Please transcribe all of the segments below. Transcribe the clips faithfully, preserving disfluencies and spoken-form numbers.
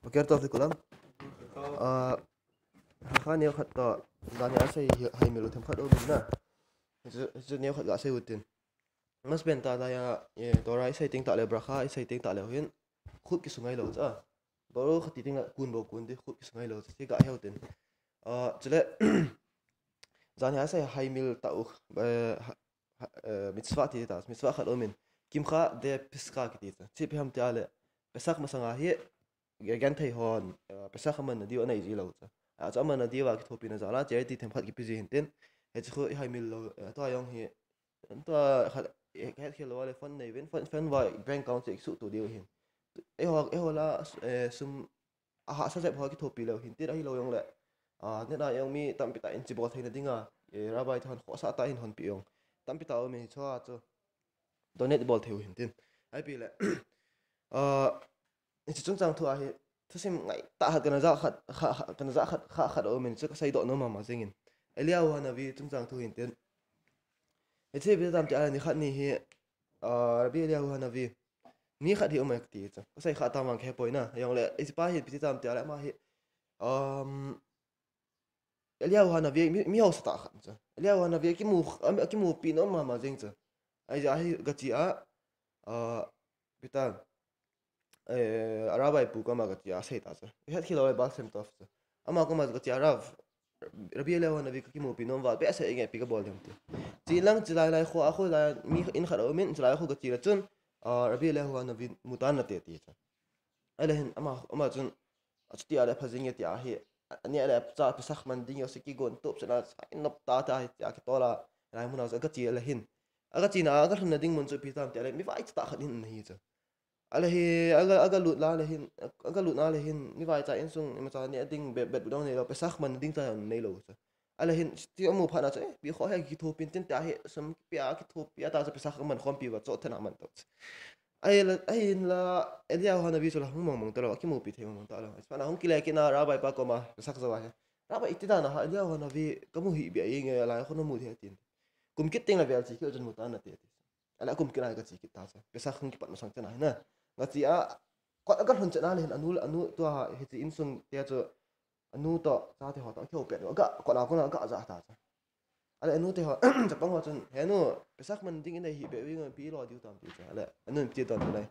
Boker tov tikulam. Ah, halakha neo khat toh, jan hi asei hi, haimil u themkhat um in na. Hichu, hichu neo khat gasei utin. Maspen ta, ta ya, eh, Torah isei teng tah le, bracha isei teng tah le hin, khut kisungai lou cha. Boro khat ti teng le, kun bou kun ti, khut kisungai lou cha. Hiche gahe utin. Ah, chule, jan hi asei haimil tah u, eh, ha, ha, eh, mitzvah ti ta, mitzvah khat um in. Kimcha de Pesach kiti cha. Hichu ipi ham tia le, Pesach masanga hi, ge-, genthei hon, eh, Pesach amanna diu anei ji lou cha. Achu amanna diu a kithopina jal a, charity themkhat kipe ji hin tin. Hichu khu ihaimil lou, eh, tua jong hi, tua khat, eh, kahet khel lou le fund nei uvin, fund, fund va bank account chu isuhtoh diu hin. Eiho, eiho lah, eh, sum, ahahsa jep ho kithopi leu hin tin, ahilou jong le. Ah, nidang a jong mi tampi tah in chi bol theina dinga, eh, rabbi te hon khohsah tah in honpeh jong tampi tah um in, hichea chu donate bol thei u hin tin. Ipi le, ah, hiche chungchang thu a hi, thusim ngaitah khat kana ja khat, kha, kha, kana ja khat, kha khat aum in, chu kasei doh nom mama jing in. Eliyahu Hanavi chungchang thu hin tin. Hiche ipi ham tia le, nikhat ni hi, ah, Rabbi Eliyahu Hanavi, mi khat hi um e kati chu. Kasei kha tam vang kahe poi na. Jong le, hiche pa hi ipi ham tia le, ama hi, um, Eliyahu Hanavi, mi, mi hausa tah khat chu. Eliyahu Hanavi akimu, am-, akimupi nom mama jing chu. Ahijeh a hi gache a, ah, ipi ham, eh, rabbi pu koma gache a asei ta chu. Ihet khel lou le Baal Shem Tov chu. Ama koma gache a Rav, Rabbi Eliyahu Hanavi kakimupi nom val behseh inge, ipi kabol ding ham ti. Chelang chelai lai kho a, kho lai mi in khat aum in, chelai kho gache le chun, ah, Rabbi Eliyahu Hanavi mu tan nate ti chu. Ahile hin ama, ama chun, achuti a le pha jing e tia hi, ani a le cha Pesach man ding jouse kigon tup sena, sa in nop ta ta hi tia kitol a, lai mun a chu agache le hin. Agachena a, agalhunna ding mun chu ipi ham tia le, mi vaicha tah khat in ana hi chu. Ahile hi, aga, agalut la le hin, agalut na le hin, mi vaicha insung, imacha neh ding, bet, bet bu dong neilou, Pesach man ding cha neilou chu. Ahile hin, ti amu phat na chu, eh, ipi kho hi kithopi tin tia hi, sum pia kithopi a ta chu Pesach man khompi uva chohthei na man tah chu. Ahile, ahinla, Eliyahu Hanavi chu la hung mong mong talou, akimupi thei mong mong talou. Hiche phat na hung kile kit na, rabbi pa koma, Pesach jou a hi. Rabbi, iti dan a ha, Eliyahu Hanavi kamu hih beh inge, lai kho namu thei tin. Kum kit teng le vel che kit chun mu tan nate ti. Ahile akum kit a hi gache kit ta chu. Pesach hung kipat masang chan a hi na. Gache a, kot agalhun chan a le hin anu, anu tua hiche insung te chu, anu toh, chate ho toh, akihou pet u, aga, kot a kona aga ja ta chu. Ahile anu te ho, chapang ho chun, "He nu, Pesach man ding inei hih beh u inge, ipi ilo diu tam?" ti chu. Ahile, anun ipi ti don chu le,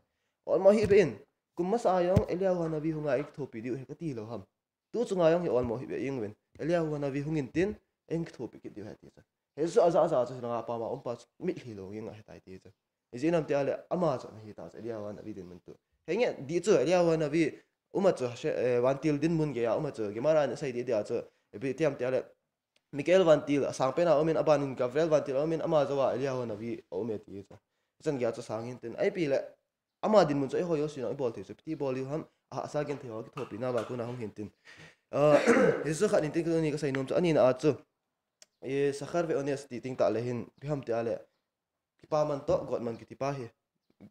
"Olmo hih beh in, kum masa a jong Eliyahu Hanavi hunga eikithopi diu hi kati lou ham. Tu chunga jong hi olmo hih beh ing uvin. Eliyahu Hanavi hung in tin, eikithopi kit diu ahi," ti chu. Hichu aja, aja chu hilanga pama um pa chu mitlhi lou inga ahitai ti chu. Ijeh inem tia le, ama chu ana hi ta chu, Eliyahu Hanavi dinmun tu. Henge, di chu, Eliyahu Hanavi um a chu, Hashem, eh, vantil dinmun gei a um a chu, Gemara in asei di dia chu, ipi ti ham tia le, Michael vantil, asang pen a um in, aban in Gabriel vantil a um in, ama jou a Eliyahu Hanavi aum e ti chu. Hichan gei a chu sang hin tin, ipi le, ama dinmun chu eiho jouse in ibol thei chu, ipi ti bol diu ham, ahahsa genthei ho kithopina uva kona hung hin tin. Ah, hichu khat in tin, tuni kasei nom chu, anina a chu, eh, Sachar ve'ones ti teng tah le hin, ipi ham tia le, kipaman toh gotman kiti pa hi.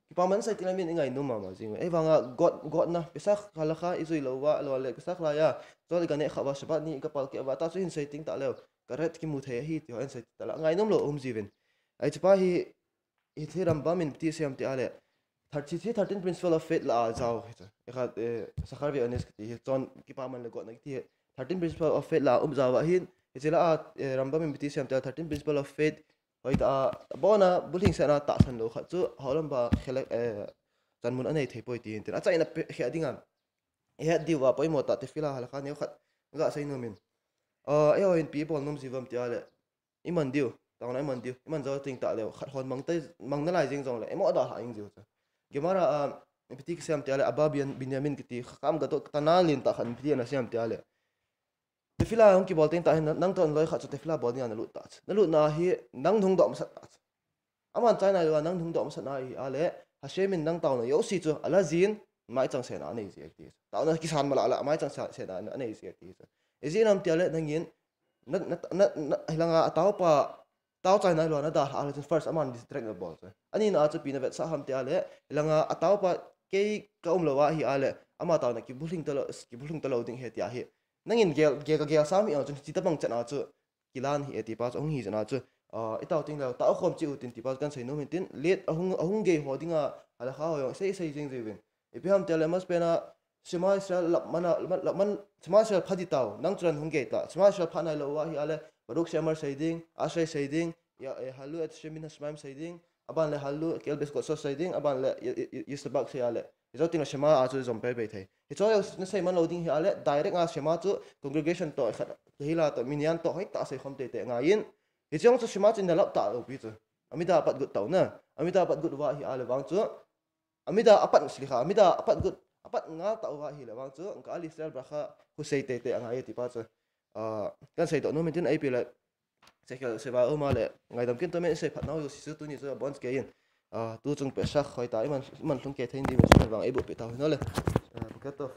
Kipaman sei teng le min ingai nom mama jing uve. Ahivanga got, gotna, Pesach halakha ijui lou uva, ahilou le Pesach laiya, chol iganeh khah uva, Shabbat ni igapalkeh uva, ta chu hin sei teng tah leu, karet kimu thei ahi ti ho hin sei teng tah le, ngai nom lou um jiuvin. Hiche pa hi, hiche Rambam in ipi ti asei ham tia le, thirty, thirteen principle of faith lah a jao hi chu. Ikhat, eh, Sachar ve'ones kiti hi, chon kipaman le gotna kiti hi, thirteen principle of faith lah a um jao ahin, hiche lah a, eh, Rambam in ipi ti asei ham tia le, thirteen principle of faith, hoitah a, abona, bulhingsetna tahsan lou khat chu, holam ba khele, eh, chanmun anei thei poi ti hin tin. Achaina pe, khe dinga, ihet diu va poimo tah tefillah halakha neo khat, gasei nom in. Ah, eiho hin ipi ibol nom ji uvam tia le, iman diu, taona iman diu, iman jou teng tah leu, khat hon mang te, mang nalai jeng jong le, imo dalha ing jiu chu. Gemara a, ipi ti kisei ham tia le, Abba Bin-, Binyamin kiti, Chacham Gadol, tana lentah khat in ipi ti ana sei ham tia le, tefillah hung kibol teng tah hin, nang toh naloi khat chu tefillah bol dinga nalut tah chu. Nalutna hi, nang nahung doh masat tah chu. Aman chai nailou a, nang nahung doh masat na ahi a le, Hashem in nang taona jouse chu, ala jin, maichang sena anei ji ahi ti chu. Taona kisan mala la, maichang se-, sena anei ji ahi ti chu. Ijeh inem tia le, nangin, na, na, na, na, hilanga ataopa, tao chai nailou a nadalhah a le chun first aman distract nabol chu. Anina a chu ipi navetsah ham tia le, hilanga ataopa kei kaum lou ahi a le, ama taona kibulhing talou, kibulhing talou ding ahi tia hi. Nangin gel, gel kagel sam hi a chun hiche tabang chan a chu kilan hih e ti pa chu ahung hi chan a chu, ah, itao teng leu, tao khom cheh u tin ti pa chu kahin sei nom in tin, late ahung, ahung gei ho dinga, halakha ho jong sei, sei jing jiuvin. Ipi ham tia le, amasapen a, Shema Israel lapman, lapman, Shema Israel pha ding tao, nang churan hung gei ta. Shema Israel pha nailou uva ahile, Baruch She'amar sei ding, Ashrei sei ding, ya, eh, Hallelu et Shem Min Hashamayim sei ding, aban le Hallelu Ke'el Beis Kodesh sei ding, aban le Ye-, Ye-, Ye-, Yishlibach sei ahile. Hiche teng le Shema a chu jom pei pei thei. Hiche nasei man lou ding ahile, direct a Shema chu congregation toh, khat, kehillah toh, minyan toh, hoitah a sei khom teitei angaiyin. Hiche jong chu Shema chu nalap talou pi chu. Amida apat got tao na. Amida apat got uva ahile vang chu. Amida apat sli kha, amida apat got, apat ngal tao uva ahile vang chu, Ka'al Yisrael Beracha khu sei teitei angai ti pa chu. Ah, kan seidoh nom in tin ipi le, Sekel Seva Uma le, ngaidam kin tomin sei phat nau jouse chu tuni chu abon kei in. Ah, tu chung Pesach hoitah a iman, iman lhung kei thei ding chu vang eiboh peh tau hih in le. Ah, Boker Tov.